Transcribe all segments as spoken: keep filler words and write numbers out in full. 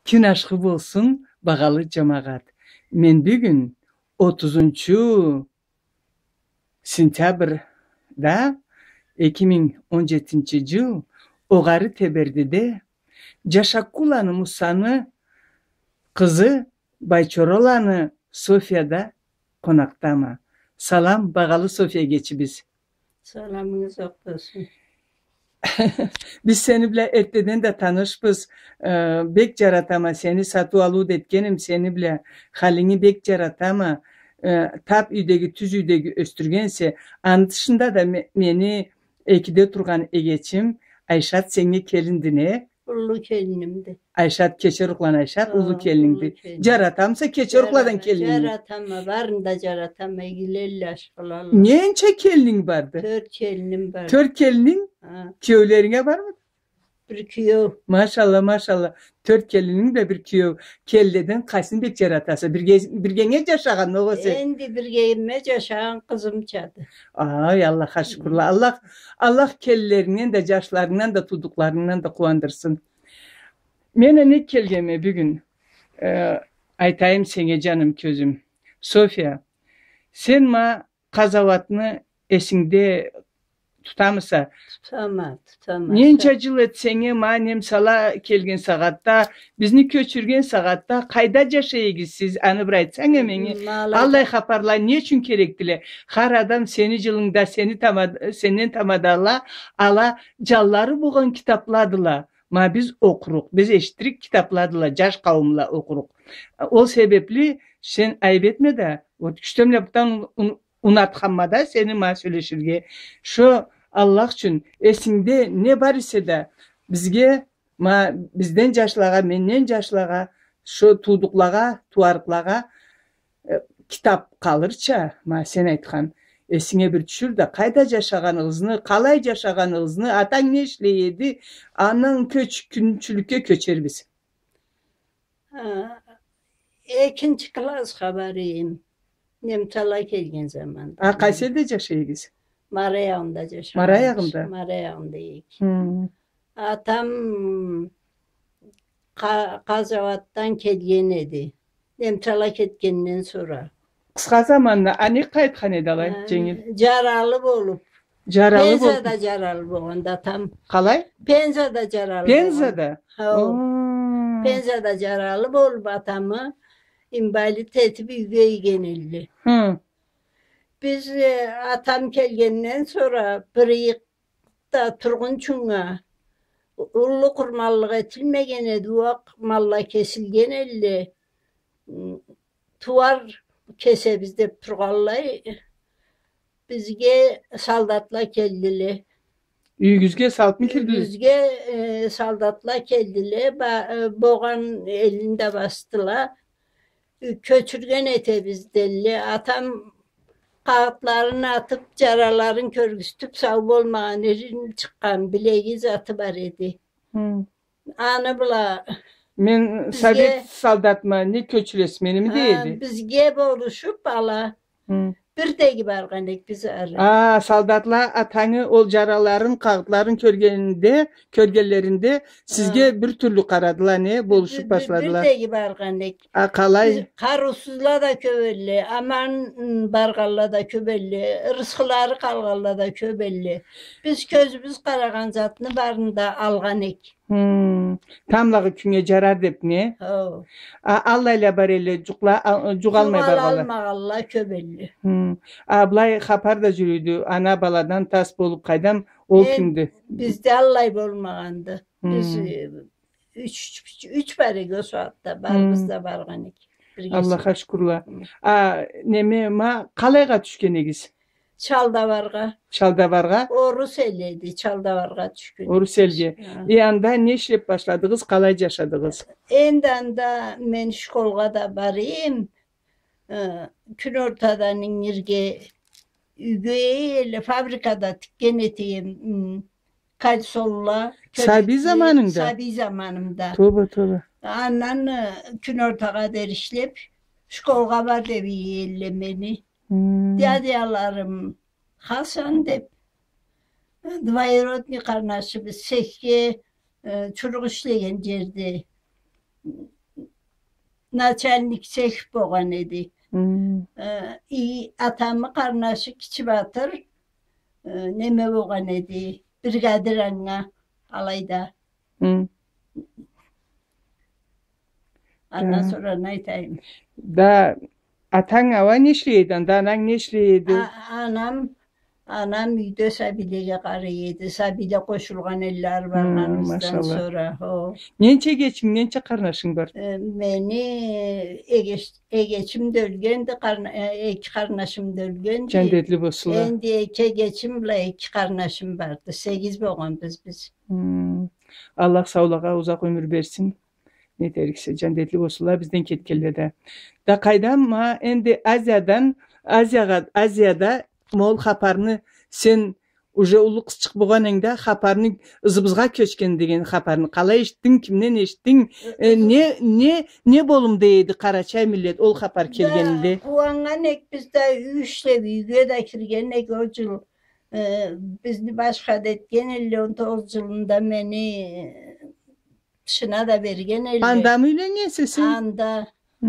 Кюн ашхы болсун, багъалы джамагъат. Мен бюгюн отузунчу сентябрда эки минг он джетинчи джыл Огъары Тебердиде Джашаккуланы Мусаны къызы Байчороланы Софияда къонакъдама. Салам, багъалы София эгечибиз. Саламыгъыз окъ болсун. Биз сени бла эртдеден да танышбыз. Э, бек джаратама сени, сатыу-алыу да этгенме сени бла. Халинги бек джаратама. Э, тап юйдеги, тюз юйдеги ёсдюргенсе. Аны тышында да ме-, мени экиде тургъан эгечим Айшат сеннге келинди, не? Уллу келинимди. Айшат, Кечерукъланы Айшат, уллу келинингди. Уллу келиним. Джаратамыса Кечерукъладан келининги? Джаратама, барын да джаратама, игилелле, ашхылалла. Ненча келининг барды? Тёрт келиним бар. Тёрт келининг? Ха. Киеулеринг а бармыды? Бир киеу. Машалла, машалла. Тёрт келининг да бир киеу. Келинледен къайсын бек джаратаса? Бирге-, биргенге джашагъан, огъесе? Энди биргеме джашагъан къызымчады. Ай, Аллахха шукурла. Аллах, Аллах келинлерингден да, джашларынгдан да, туудукъларынгдан да къууандырсын. Мен а нек келгенме бюгюн, э, айтайым сеннге, джаным, кёзюм. София, сен ма къазауатны эсингде тутамыса? Тутама, тутама. Ненча джыл эди сеннге ма немсала келген сагъатда, бизни кёчюрген сагъатда, къайда джашай эдигиз сиз? Аны бир айтсанг а меннге. Аллай хапарла не ючюн керекдиле? Хар адам сени джылынгда, сени тамад-, сенден тамадала ала, джанлары болгъан китапладыла. Ма биз окъурукъ, биз эшитирик китапладыла, джаш къауумла окъурукъ. Ол себебли сен айып этме да, вот, кючден бла бутан ун-, ун-, унатханма да сени ма сёлеширге. Шо Аллах ючюн, эсингде не бар эсе да, бизге, ма, бизден джашлагъа, менден джашлагъа, шо туудукълагъа, тууарыкълагъа, э, китап къалырча, ма, сен айтхан, эсинге бир тюшюр да, къайда джашагъаныгъызны, къалай джашагъаныгъызны, атанг не ишлей эди, андан кёч-, кюнчюлюкге кёчербиз. Ха, экинчи классха барыйым. Немсала келген заманда. А, къайсы элде джашай эдигиз? Мара аягъында джашай эдик. Мара аягъында? Мара аягъында эдик. Хы. Атам къа-, къазауатдан келген эди. Немсала кетгенден сора. Къысха заманда, а нек къайтхан эди алай, дженгил? Ха, джаралы болуп. Джаралы болуп. Пензада джаралы болгъанды атам. Къалай? Пензада джаралы болгъан. Пензада? Хау. О. Пензада джаралы болуп атамы инвалид этип юйге ийген элле. Хы. Биз, э, атам келгенден сора бир ыйыкъ да тургъунчунга уллу къурманлыкъ этилмеген эди, ууакъ малла кесилген элле. Тууар кесебиз деп тургъанлай, бизге солдатла келдиле. Юйюгюзге салыпмы кирдиле? Юйюгюзге, э, солдатла келдиле, ба-, э, болгъан элин да басдыла. Кёчюрген этебиз делле. Атам къагъытларын атып, джараларын кёргюзтюп, сау болмагъан, эрин чыкъгъан билеги, заты бар эди. Хы. Аны бла мен бизге, совет солдатма, не кёчюресиз меними, дей эди. Ха, бизге болушуп ала. Хы. Бирдеги баргъан эдик биз ары. А, солдатла атангы ол джараларын, къагъытларын кёргенинде, кёргенлеринде сизге бир тюрлю къарадыла, не, болушуп башладыла. Бир-, бир-, бирдеги баргъан эдик. А, къалай? Биз, къарыусузла да кёп элле, аман, м, баргъанла да кёп элле, ырысхылары къалгъанла да кёп элле. Биз кёзюбюз къарагъан затны барын да алгъан эдик. Хм. Тамблагъы кюннге джарар деп, не? Хо. А, аллайла бар элле, джукъла-, а, джукъ алмай баргъанла. Джукъ алмагъанла кёп элле. Хм. А, былай хапар да джюрюйдю, ана баладан тас болуп, къайдам, ол кюнде. Бизде аллай болмагъанды. Биз, хм, э, юч, юч, юч бар эдик ол сагъатда, барыбыз да баргъан эдик. Аллахха шукурла. Хм. А, неме, ма, къалайгъа тюшген эдигиз? Чалдабаргъа. Чалдабаргъа? Орус эл эди, Чалдабаргъа тюшген эдик. Орус элге. Ха. Э, анда не ишлеп башладыгъыз, къалай джашадыгъыз? Энди анда мен школгъа да барыйым, э, кюн ортадан ингирге юйге, эле фабрикада тикген этейим, м, кальсонла, сабий заманынгда? Сабий заманымда. Тоба, тоба. Андан, э, кюн ортагъа дери ишлеп, школгъа бар деп ийе элле мени. Хм. Дядяларым Хасан деп, э, двоюродный къарнашыбыз, сехге, э, чурукъ ишлеген джерде, начальник цех болгъан эди. Хы. Э, и атамы къарнашы Кичи Батыр, э, неме болгъан эди, бригадир анга, алайда. Хы. Андан сора не айтайым? Да, атанг ауа не ишлей эди, анда ананг не ишлей эди? А-, анам, анам юйде сабийлеге къарай эди. Сабийле къошулгъан элле баргъаныбыздан сора. Хо. Ненча эгечинг, ненча къарнашынг бар? Э, мени эгеч-, эгечим да ёлгенди, къарна-, э, эки къарнашым да ёлгенди. Джандетли болсунла. Энди эки эгечим бла эки къарнашым барды. Сегиз болгъанбыз биз. Хы. Аллах саулагъа узакъ ёмюр берсин. Не этериксе, джандетли болсунла, бизден кетгенле да. Да къайдам, ма энди Азиядан, Азиягъа, Азияда ма ол хапарны сен уже уллу къызчыкъ болгъан эдинг да, хапарны ызыбызгъа кёчген деген хапарны къалай эшитдинг, кимден эшитдинг, э, не, не, не болумда эди къарачай миллет ол хапар келгенинде? Да, къууаннган эдик биз да, юч да юйге да кирген эдик ол джыл. Э, бизни башха да этген элле, он тогъуз джылында мени тышына да берген элле. Андамы юйленнгенсе сен? Анда. Хы.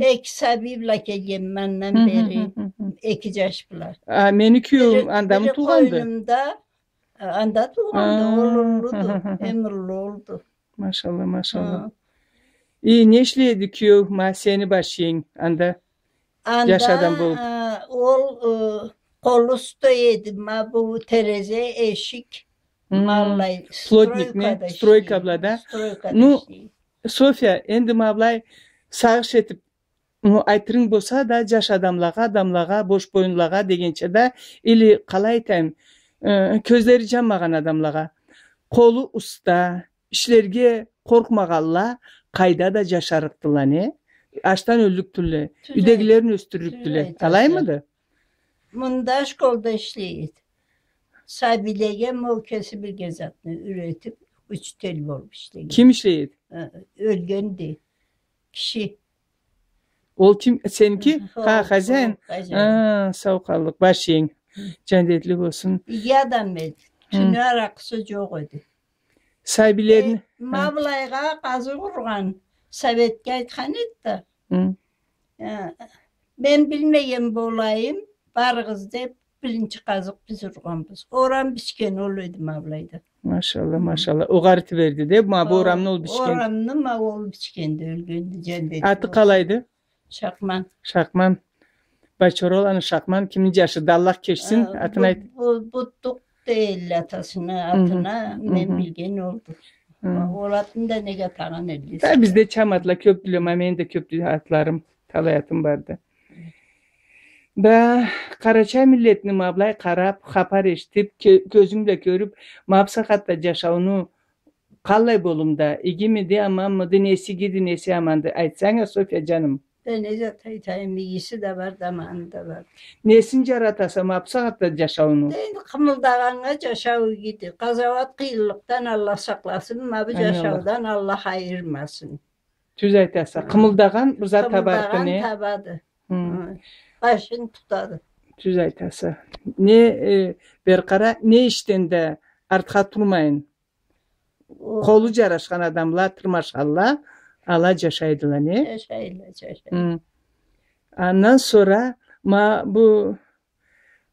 Эки сабий бла келгенме андан бери. Хы, хы, хы, хы. Эки джаш бла. А, мени киеуюм анда туугъанды? Бири, бири къойнумда, а, анда туугъанды, ол уллуду, хы, хы, хы, хы, эм уллу олду. Машалла, машалла. Хы. И не ишлей эди киеу, ма сени башчанг анда? Анда, джаш адам болуп. Э, ол, э, къолу уста эди, ма бу терезе, эшик, хы, ма аллай, плотникни, стройкада ишлей эди. Стройка бла да. Стройкада ишлей эди. Ну, Софья, энди ма былай сагъыш этип, ну, айтырынг болса да, джаш адамлагъа, адамлагъа, бошбоюнлагъа дегенча да, или, къалай айтайым, э, кёзлери джанмагъан адамлагъа, къолу уста, ишлерге къоркъмагъанла къайда да джашарыкъдыла, не? Ачдан ёллюкдюле. Тюз. Юйдегилерин ёсдюрлюкдюле. Тюз айтаса. Алаймыды? Мында школда ишлей эди. Сабийлеге ма ол кеси билген затны юретип, учитель болуп ишлеген. Ким ишлей эди? Э, ёлгенди. Киши. Ол ким? Сеники? Хы, ха, хо, хозяин. Хо, хозяин. А, сау къаллыкъ, башчанг. Хы. Джандетли болсун. Иги адам эди. Хы. Тюню аракъысы джокъ эди. Сабийлерин. Э, ма былайгъа къазыкъ ургъан, советге айтхан эди да. Хы. Э, мен билмеген болайым, барыгъыз деп, биринчи къазыкъ биз ургъанбыз. Орам бичген ол эди ма былайда. Машалла, хы, машалла. Огъар этиберди да, ма бу орамны ол бичген. Орамны ма ол бичгенди, ёлгенди, джандетли болсун. Аты къалайды? Шакъман. Шакъман. Байчораланы Шакъман, кимни джашыды, Аллах кечсин, атын айт. Бу, бу, Бутдукъ дейле атасыны атына, мен билген олду. Ол атын да неге атагъан эдиле? Да, бизде Чаматла кёпдюле, ма мени да кёпдю атларым, талай атым барды. Да, къарачай миллетни ма былай къарап, хапар эшитип, кё-, кёзюнг бла кёрюп, ма бусагъатда джашауну къаллай болумда, игимиди, аманмыды, неси игиди, неси аманды? Айтсанг а, Софья джаным. Да не зат айтайым, игиси да барды, аманы да барды. Несин джаратаса ма бусагъатда джашауну? Да энди къымылдагъаннга джашау игиди. Къазауат, къыйынлыкъдан Аллах сакъласын, ма бу джашаудан Аллах айырмасын. Тюз айтаса. Къымылдагъан бир зат табады, не? Къымылдагъан табады. Хы. Башын тутады. Тюз айтаса. Не, э, бери къара, не ишден да артха турмайын. О. Къолу джарашхан адамла, тырмашханла, ала джашайдыла, не? Джашайла, джашайла. Хы. Андан сора ма бу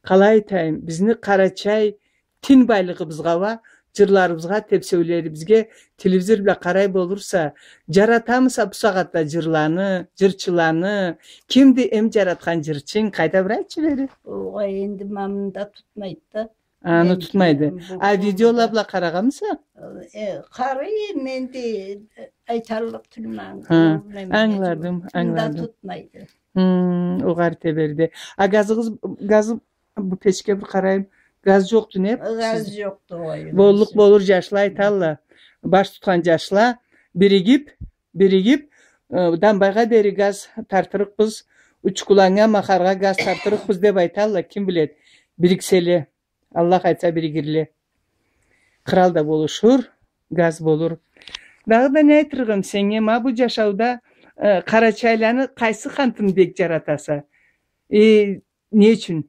Къалай айтайым, бизни къарачай тин байлыгъыбызгъа уа джырларыбызгъа, тепсеулерибизге телевизор бла къарай болурса, джаратамыса бусагъатда джырланы, джырчыланы? Кимди эм джаратхан джырчынг? Къайда, бир айтчы бери. Огъай, энди ма мында тутмайды да. Аны тутмайды. А видеола бла къарагъанмыса? Э, къарай эдим, энди айталлыкъ тюлме. Хы, ангыладым, ангыладым. Мында тутмайды. Хы, огъар теберди. А газыгъыз, газы Бу печге бир къарайым. Газ джокъду, не? Газ джокъду, огъай. Боллукъ болур, джашла айталла. Баш тутхан джашла биригип, биригип, э, Дамбайгъа дери газ тартырыкъбыз, Учкуланнга, Махаргъа газ тартырыкъбыз деп айталла, ким билед. Бирикселе. Аллах айтса, биригирле. Кърал да болушур, газ болур. Дагъыда не айтырыгъым сеннге, ма бу джашауда, э, къарачайланы къайсы хантын бек джаратаса? Э, Не ючюн?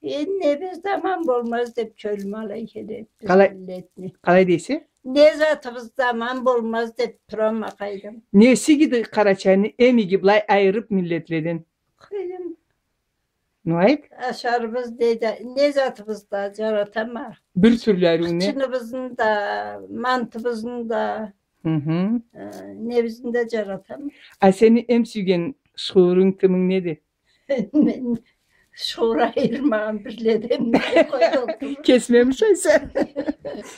Энди не бир заман болмаз деп кёлюм алай келеди, биз миллетни. Къалай, къалай дейсе? Не затыбыз да аман болмаз деп турама, къайдам. Неси игиди Къарачайны эм иги, былай айырып миллетледен? Къайдам. Ну, айт. Ашарыбыз не да, не затыбыз да жаратама. Бир тюрлю ариу не? Къычыныбызны да, мантыбызны да. Хы-хы. Э, небизни да жаратама. А сени эм сюйген шуурунг, тымынг неди? Мен шуур айырмагъан бирледен. Кесиме ушайса.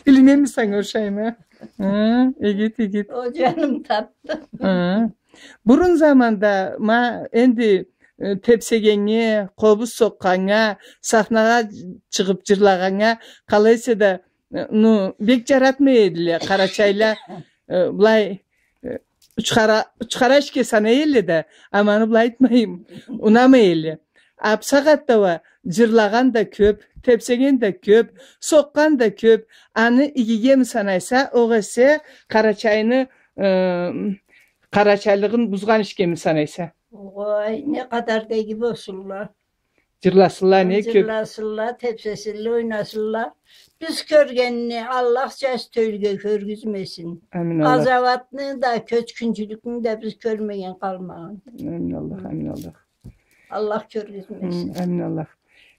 Илиме санга ушайма. Хы, игит, игит. Ол жаным тапды. Хы. Бурун заманда ма энди, э, тепсегеннге, къобуз сокъгъаннга, сахнагъа чыгъып жырлагъаннга, къалай эсе да, э, ну, бек жаратмай эдиле, къарачайла, э, былай, э, учхара-, учхара ишге санай элле да, ама аны былай айтмайым, унамай элле. А бусагъатда уа жырлагъан да кёп, тепсеген да кёп, сокъгъан да кёп. Аны игигеми санайса, огъесе къарачайны, э, къарачайлыгъын бузгъан ишгеми санайса? Огъай, не къадар да иги болсунла. Жырласынла, не кёп. Жырласынла, тепсесинле, ойнасынла. Биз кёргенни Аллах жаш тёлюге кёргюзмесин. Амин Аллах. Къазауатны да, кёчгюнчюлюкню да биз кёрмеген къалмагъан. Амин Аллах, амин Аллах. Аллах кёргюзмесин. Хы, амин Аллах.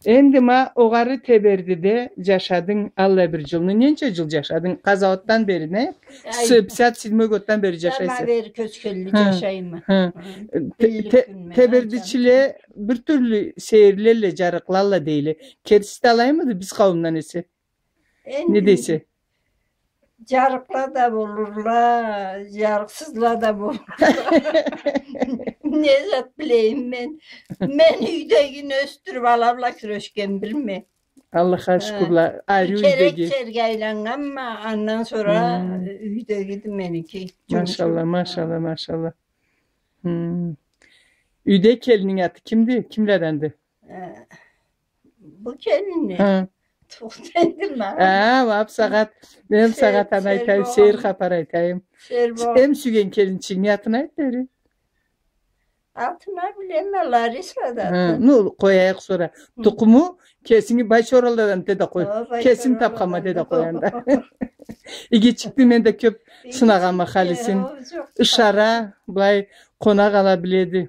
Энди ма огъары Тебердиде жашадынг аллай бир жылны. Ненча жыл жашадынг? Къазауатдан бери, не? Ай. С-, пятьдесят седьмой годдан бери жашайса. Ма бери кёчгенли жашайма. Хы. Хы. Те-, те-, тебердичиле бир тюрлю сейирлелле, жарыкълалла дейле. Кертиси да алаймыды биз къауумдан эсе? Энди не дейсе? Жарыкъла да болурла, жарыкъсызла да болурла. Не зат билейим мен. Мен юйдегин ёсдюрюп, ала бла кюрешген бирме. Аллахха шукурла, ариу юйдеги. Керек жерге айланнганма, андан сора юйдегиди меники. Машалла, машалла, машалла. Юйде келининг аты кимди? Кимледенди? Э, бу келинни? Хы. Тохта энди ма. А, ма бусагъат, мен бусагъат аны айтайым, сейир хапар айтайым. Эм сюйген келинчигинги атын айт бери. Атын а билеме, Лариса да. Хы, ну, къояйыкъ сора. Хы. Тукъуму кесинги Байчоралладан де да къой. О, Байчоралладан. Кесим тапханма де да къой анда. Игичикди, мен да кёп сынагъанма халисин. Ишара, былай къонакъ ала биледи.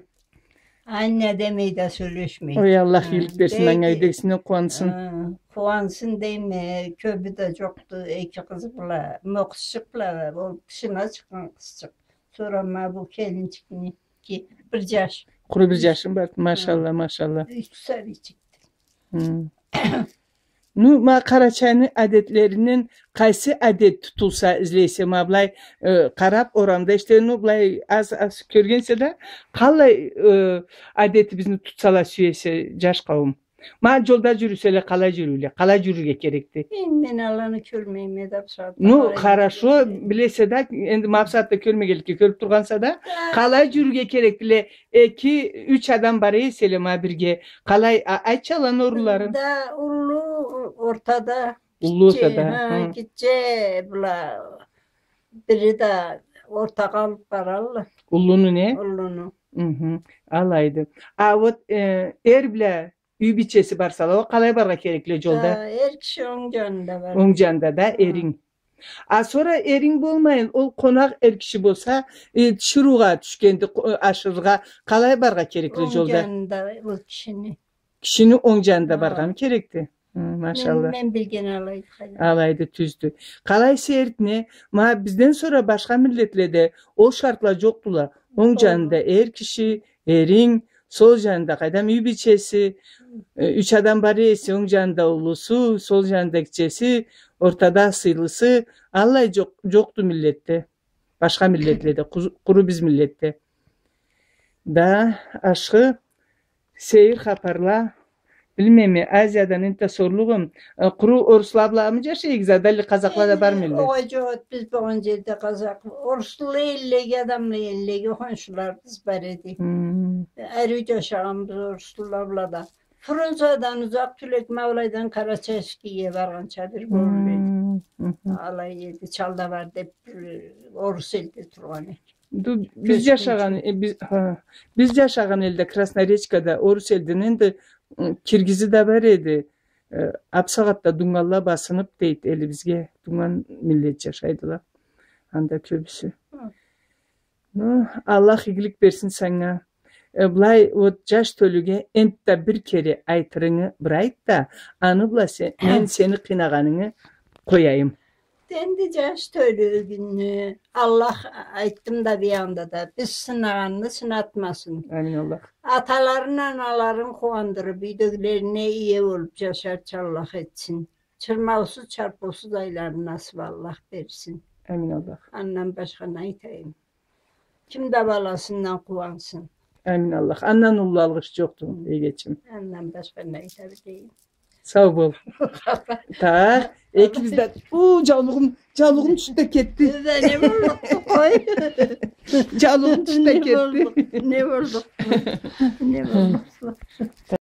Анне демей да сёлешмей. Ой, Аллах иелик берсин анга, юйдегисине къууансын. Къууансын дейме, кёбю да жокъду, эки къызы бла, ма къызчыкъ бла, ол тышына чыкъгъан къызчыкъ. Сора ма бу келинчикни ки, бир жаш. Къуру бир жашым бар. Машалла, машалла. Юч сабийчикди. Ну, ма Къарачайны адетлеринден къайсы адет тутулса излейсе, ма былай, э, къарап, орамда ишде, ну, былай аз-аз кёргенсе да, къалай, э, адетибизни тутсала сюесе жаш къауум? Ма жолда жюрюселе, къалай жюрюйле, къалай жюрюрге керекди? Мен, мен аланы кёрмейме да бусагъатда. Ну, хорошо, билесе да, энди ма бусагъатда кёрмегенликге кёрюп тургъанса да, къалай жюрюрге керекдиле? Эки, юч адам бара эселе ма бирге. Къалай, а, айтчы аланы орунларын. Да, уллу ортада, уллу ортада, гитче, хы, гитче бла бири да ортагъа алып баралла. Уллуну не? Уллуну. Хы-хы. Алайды. А вот, э, эр бла юй бийчеси барсала, ол къалай барыргъа керекдиле жолда? Да, эр киши онг жанында бар. Онг жанында да, хы, эринг. А сора эринг болмайын, ол къонакъ эр киши болса, э, тиширыугъа тюшгенди, къо-, э, ашырыргъа, къалай барыргъа керекдиле жолда? Онг жанында ол кишини. Кишини онг жанында барыргъамы керекди? Хы, машалла. Мен, мен билген алайды, къайдам. Алайды, тюздю. Къалай сейиртме, ма бизден сора башха миллетледе ол шартла жокъдула. Онг жанында эр киши, эринг, сол жанында, къайдам, юй бийчеси, э, юч адам бар эсе, онг жанында уллусу, сол жанында гитчеси, ортада сыйлысы, аллай жокъ-, жокъду миллетде. Башха миллетледе, къу-, къуру биз миллетде. Да, ашхы сейир хапарла, билмейме, Азиядан энтда сорлугъум, э, къуру орусла бламы жашайсыз, али къазахла да бармы элле? Огъай, жокъ, биз болгъан жерде къазах, орусла эллеге, адамла эллеге, хоншуларыбыз бар эди. Хы. Ариу жашагъанбыз орусла бла да. Фрунзендан узакъ тюл эди, ма былайдан Карачаевскийге баргъанча бир болур эди. Хы, хы. Алай эди, Чалда бар деп, бир орус элде тургъан эди. Ду-, биз жашагъан, э, биз, ха, биз жашагъан элде, Красноречкада, орус элден энди, ы, киргизи да бар эди. Э, ап сагъатда дунгалла басынып, дейди, элибизге дунган миллет жашайдыла. Анда кёбюсю. Хы. Ну, Аллах игилик берсин санга. Э, былай, вот, жаш тёлюге энтда бир кере айтырынгы бир айт да, аны бла се-, мен сени къыйнагъанынгы къояйым. Энди жаш тёлюгюню Аллах, айтдым да бир анда да, биз сынагъанны сынатмасын. Амин Аллах. Аталарын, аналарын къууандырып, юйдегилерине ие болуп жашарча Аллах этсин. Чырмаусуз, чарпыусуз айларын насып Аллах берсин. Амин Аллах. Андан башха не айтайым? Ким да баласындан къууансын. Амин Аллах. Андан уллу алгъыш жокъду, эгечим. Андан башха не айта билейим? Сау бол. Та, экибиз да, уу, жаулугъум, жаулугъум тюшюп да кетди. Бизде не боллукъду, къой? Жаулугъум тюшюп да кетди. Не боллукъду? Не боллукъду? Не боллукъду?